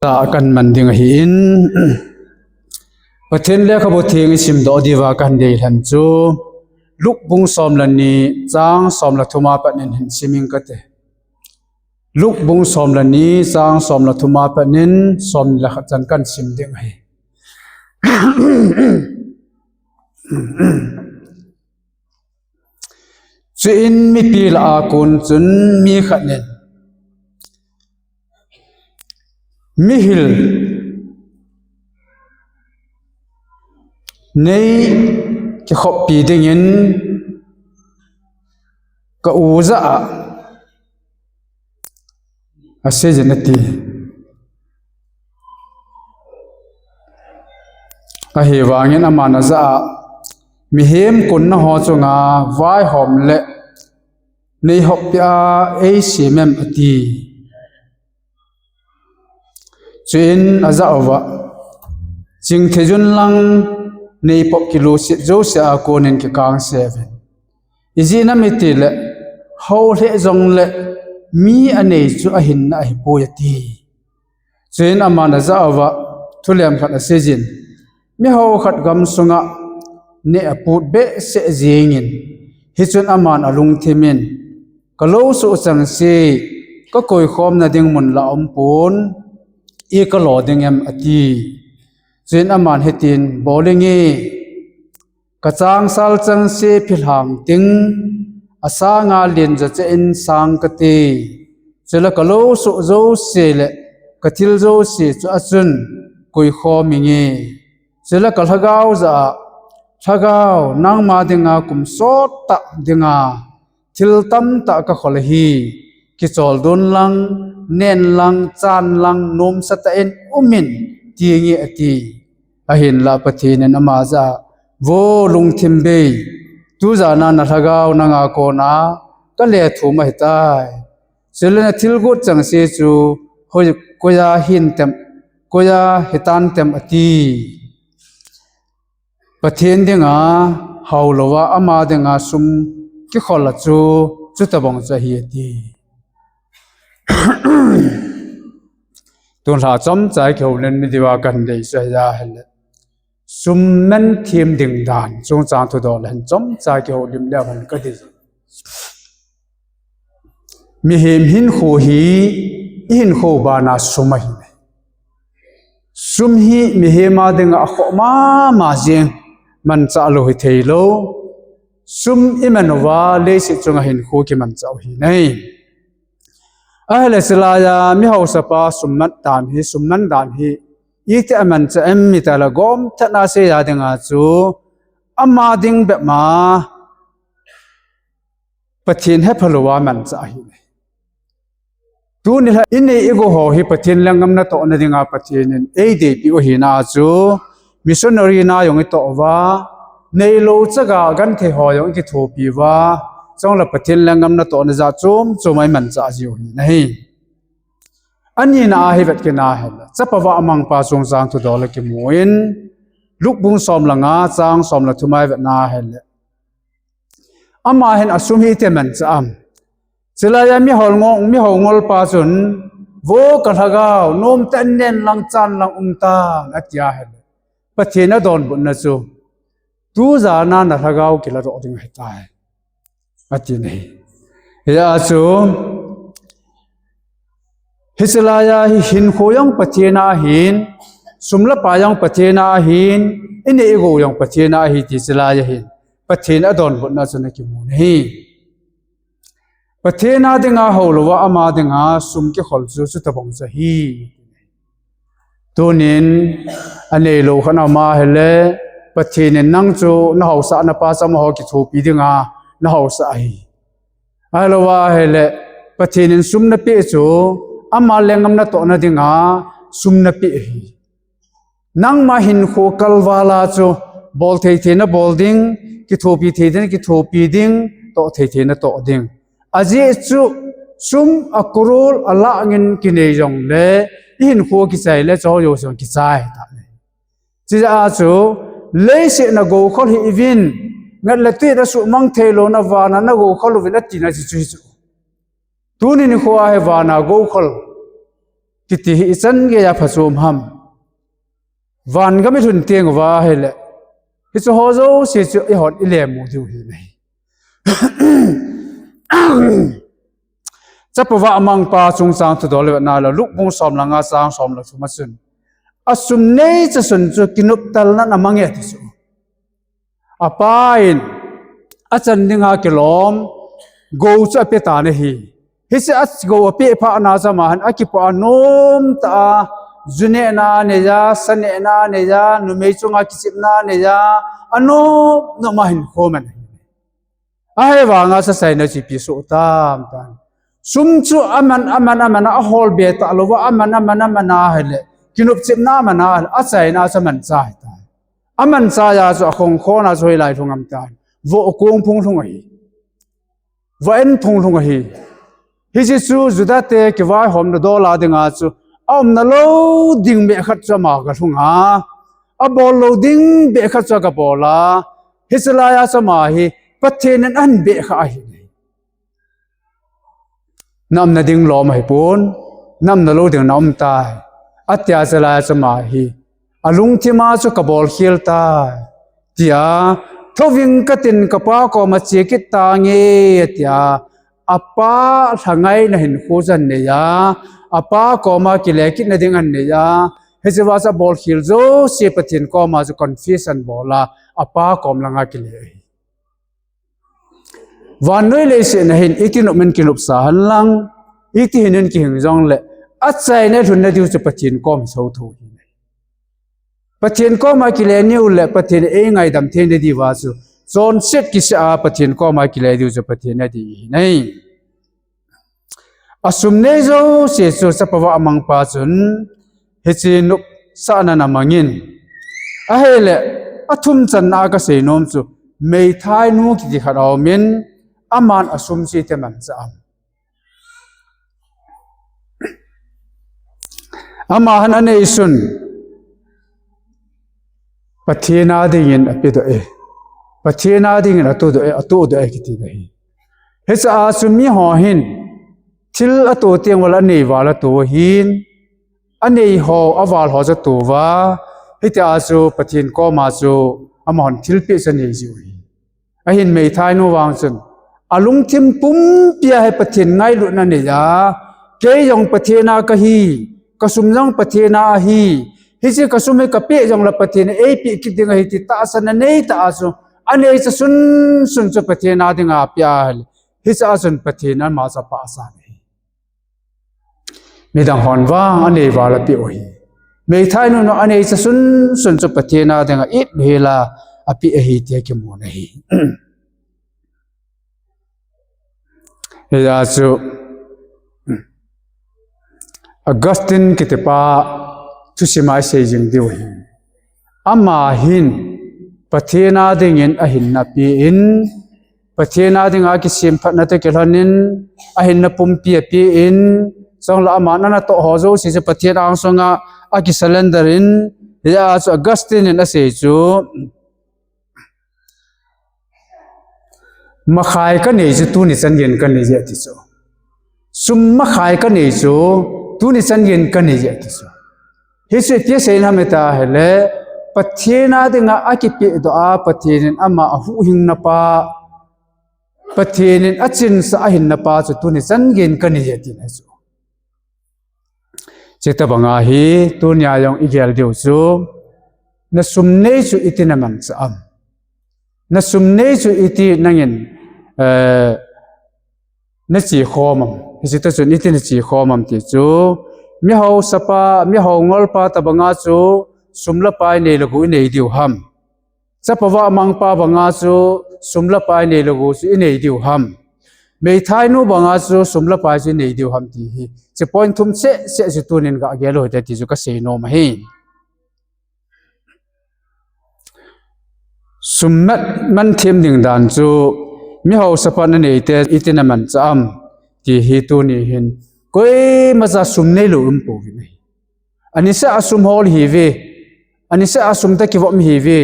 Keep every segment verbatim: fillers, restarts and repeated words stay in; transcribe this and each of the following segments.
Akan man ding ahin, Pathen lekhabu theng isim doh diuva kahin deilhen chu Luke bung som le ni chang som le thum a pat in hin sim inge kati. Luke bung som le ni chang som le thum a pat in som ni le khat chan kahin sim ding ahi. Chuin mipi lah a kon chun mi khat in, "Mihil nei kikhoppi dingin ka u jah a asei jin," ati. Ahivangin aman ajah a, "Mihem kunna ho chunga vaihom le nei hoppi a eisem em?" ati. Chuin ajah uva, "Chingthei jun lang nei pop kilusit jouse a konin kikang seuvin. Ijeh inem itile hou lheh jongle mi anei chu ahinna ahipoi," ati. Chuin aman ajah uva, thulem khat asei jin, "Miho khat gamsunga nei aput behseh jingin, hichun aman alungthim in, 'Ka lou suh chengse ka koikhomna ding mun la umpon, i kalo ding em?' ati. Chuin aman hitin, 'Bol inge, ka changsal chengse philhang ting asanga lenjacha in sang kate. Chule ka lou suh jouse le ka thil jouse chu achun koikhom inge. Chule ka lhagao jah a, 'Lhagao, nangma dinga kum sottah dinga thil tamtah kakhol ahi. Kicholdon lang, nen lang, chan lang, nomsatah in umin,' ti inge," ati. Ahinlah Pathen in ama jah a, "Vo lungthim bei, tujana na lhagao nanga kona kale thum ahitai. Chule na thil got chengse chu hoi, koiya hintem, koiya hitantem?" ati. Pathen dinga houlouva ama dinga sum kikhol a chu, chutabang chu ahi ati. Tun lha chomcha kihoulim diuva kahin dei chu ahile, sum man them ding dan chungchang thudol hin chomcha kihoulim leu hen kati. Mihem hinkho hi, ihinkho bana sum ahi. Sum hi mihem a dinga akhoh mama jeng, manchah lou hithei lou. Sum iman uva leiset chunga hinkho kimanchah u ahi. Ahile chulaiya mihaosapa sum man dan hi, sum man dan hi, iti a manchah em itile gomthatna seiya dinga chu, ama ding bep ma Pathen hephalou a manchah ahi. Tuni lha inei igou ho hi Pathen lenggam natohna dinga Pathen in eideipeh u ahina chu, missionary na jong itoh uva, neilou chaga genthei ho jong ikithopi uva, chule Pathen lenggam natohna jat chom chom a imanchah jiu ahi. Anina ahi vet kit ahile, chapa vahmangpa chungchang thudol a kimun, Luke bung som le nga chang som le thum a ivet ahile, ama hin asum hi iti a manchah am? Chulaiya mihou ngol, mihou ngolpa chun, "Vo ka lhagao, nomtah in nen lang chan lang umtan," ati ahile, Pathen adonbutna chu, "Tujana na lhagao kiladoh ding ahitai," ati ahi. Hia chu, hiche laiya hi hinkho jong Pathen a ahin, sum le pai jong Pathen a ahin, inei igou jong Pathen a ahi ti chulaiya hin Pathen adonbutna chu ana kimu ahi. Pathen a dinga houlouva ama dinga sum kikhol chu chutabang chu ahi. Tunin aneilou khat ama ahile, Pathen in nang chu nahaosahna pa chu amaho kithopi dinga nahaosah ahi. Ahilouva ahile, Pathen in sum napeh chu ama lenggam natohna dinga sum napeh ahi. Nangma hinkho kalval a chu bol thei thei nabol ding, kithopi thei thei nakithopi ding, toh thei thei natoh ding. Ajeh chu sum a crore a lakh in kinei jongle, ihinkho kichai le chujou jong kichai tah ahi. Chujeh a chu leiset a goukhol hih uvin, ngat le tuit a suhmang theilouna vana nagoukhol uvin atina chu hichu. Tuni nikho a hi vana goukhol Hiti hi ichan geiya phachom ham. Van gam ilhun teng uva ahile, hichu ho jouse chu eihon ilemu diu ahi. Chapa vahmangpa chungchang thudol le vetna le Luke bung som le nga chang som le thum a chun, asum neicha chun chu kinoptelnan amang e ati chu. Apa in achan dinga kilom gou chu ape tan ahi. Hiche gou apeh phat na chu ama hin akipoh a nomtah a, ju nehna anei a, sa nehna anei a, numei chunga kichepna anei a, anom nom a hin khoman ahi. Ahivanga chu achaina chu ipi soh tam tam. Sum chu aman, aman, aman, aholbe talouva, aman, aman, aman ahile, kinopchepna aman ahile, achaina chu amanchah ahitai. Amanchah a chu akhongkhona chu hoilai lhung ham tia, vohkong phung lhung ahi. Vahen phung lhung ahi. Hiche chu Judate kivaihomna dol a dinga chu aumna lou ding beh khat chu ama galhung a, abol lou ding beh khat chu agabol a, hiche laiya chu ama hi Pathen in ahin behkhah ahi. Na umna ding lom ahipon, na umna lou ding na um tai, atia, hiche laiya chu ama hi alungthima chu kabol khel tai, tia, thouving katin kapa koma che kit tange, atia, apa lhangaina hinkho chu ahin nei a, apa koma kile kitna ding ahin nei a, hichea chu abol khel jouse Pathen koma chu confession bol a, apa kom langa kile ahi. Vannoi leiset a hin iti nop in kinopsa henlang, iti hin in kihing jongle, achaina lhunna diu chu Pathen kom hi thouthou ahi. Pathen koma kile niu le Pathen in eingaidam theina diuva chu, chonset kisah a Pathen koma kile diu chu Pathen in adei ahi. Asum nei jouse chu chapa vahmangpa chun hiche nopsahnan amangin. Ahile, athum channa a kasei nom chu, meithainu kiti khat aumin, aman asum chu iti amanchah am. Ama hin anei chun, Pathen a dingin apedoh e, Pathen a dingin atohdoh e, atohdoh e kiti ahi. Hichea chu miho hin thil ato teng uva le anei val ato ahin, anei ho, aval ho chu ato uva, hitia chu Pathen koma chu amahon thilpeh chu anei jiu ahi. Ahin meithainu vang chun, alungthim pumpia hi Pathen ngailutna anei a, kei jong Pathen a kahi, kasum jong Pathen a ahi, hiche kasum hi kapeh jongle Pathen in eipeh kit ding ahi ti tahsan anei tah a chu, aneicha sunsun chu Pathen a dinga apeh ahile, hichea chun Pathen in ama chu apahsan ahi. Midang hon vang anei val apeh u ahi. Meithainun aneicha sunsun chu Pathen a dinga it hela apeh ahi tia kimun ahi. Hijeh a chu Augustine kitipa thusim a isei jing diu ahi. Ama hin Pathen a dingin ahinna apen, Pathen a dinga kisemphatna toh kilhonin, ahinna pumpi apen, chule aman anatoh ho jouse chu Pathen angsunga akisurrender in, hijeh a chu Augustine in asei chu, makhai kanei chu tuni chan geiyin kanei e ati chu. Sum makhai kanei chu tuni chan geiyin kanei e ati chu. Hichu ipi asei ham iti ahile, Pathen a dinga akipehdoh a, Pathen in ama ahuhhingna pa, Pathen in achinsah ahinna pa chu tuni chan geiyin kanei e ati ahi chu. Chutobanga hi tunia jong igel diu chu, nasum nei chu iti namanchah am? Nasum nei chu iti nangin, eh, nache khom am? Hiche toh chun iti nache khom am ti chu, mihaosapa, mihao ngolpa tobanga chu sum le pai nei le gou inei diu ham? Chapa vahmangpa banga chu sum le pai nei le gou chu inei diu ham? Meithainu banga chu sum le pai chu inei diu ham ti hi, hiche point thum seh seh chu tunin gagel u hite ti chu kasei nom ahi. Sum man, manthem ding dan chu mihaosapan aneite iti namanchah am ti hi tuni hin koimacha sum neilou umpouvin ahi. Aniseh a sum hol ihiuve, aniseh a sum toh kivom ihiuve.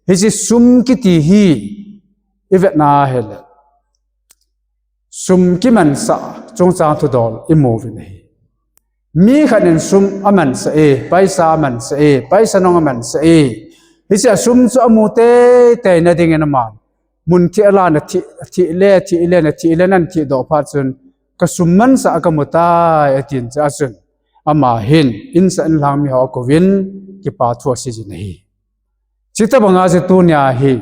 Hiche sum kiti hi ivetna ahile, sum kimansah chungchang thudol imuvin ahi. Mi khat in sum amansah e, paisa amansah e, paisa nung amansah e. Hiche a sum chu amu teitei na dingin aman mun thih alan, athih, athih le, athih le, athih le, nan thih doh phat chun, ka sum mansah kamu tai, atin chun, ama hin insah inlhang miho akouvin, kipa thu aseijin ahi. Chuti banga chu tunia hi,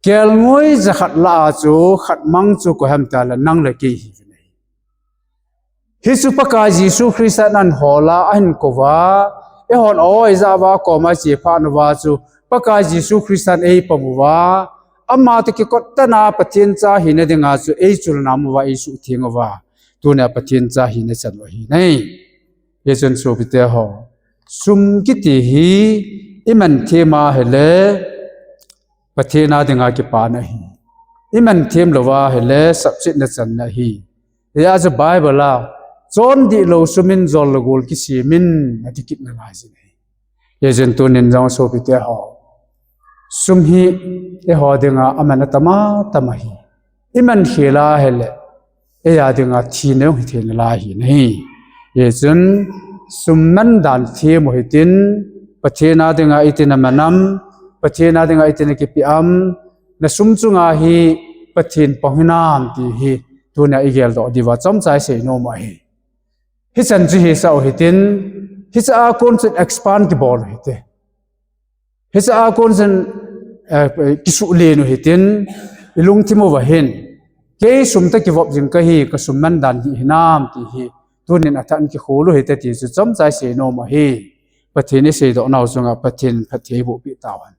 kelngoi jakhat lah a chu khat mang chu koi ham tile nang le kei hi. Hichu Pakai Jesu Christan ahin hol a, ahin kouva, eihon aoi jeh uva akoma iche phat uva chu Pakai Jesu Christan eipom uva, ama toh kikot tah a Pathen cha hina dinga chu eichul nam uva, eisuhtheng uva, tunia Pathen cha hina chan u ahi nai. Hichun sopite ho, sum kiti hi iman them a hile, Pathen a dinga kipana ahi. Iman them louva hile, sapchetna channa ahi. Hijeh a chu Bible a, chon dihlou sum in jol le gol kisem in, ati kit nalai jin ahi. Hichun tunin jong sopite ho, sum hi eiho dinga aman atam atam ahi. Iman khel a hile, eia dinga thina jong hithei nalai ahi nai. Hichun sum man dan them u hitin, Pathen a dinga itin aman am, Pathen a dinga itin akipe am, nasum chunga hi Pathen pang hinam ti hi tunia igeldoh diuva chomcha isei nom u ahi. Hichan chu hisah u hitin, hichea kon chun expand kibol u hite. Hichea kon chun, eh, kisuhlen u hitin, ilungthim uva hin, kei sum toh kivop jing kahi, kasum man dan dih hinam ti hi tunin athah in kikhol u hite ti chu chomcha isei nom u ahi. Pathen iseidoh nau chunga Pathen phatthei eiboh peh tauhen.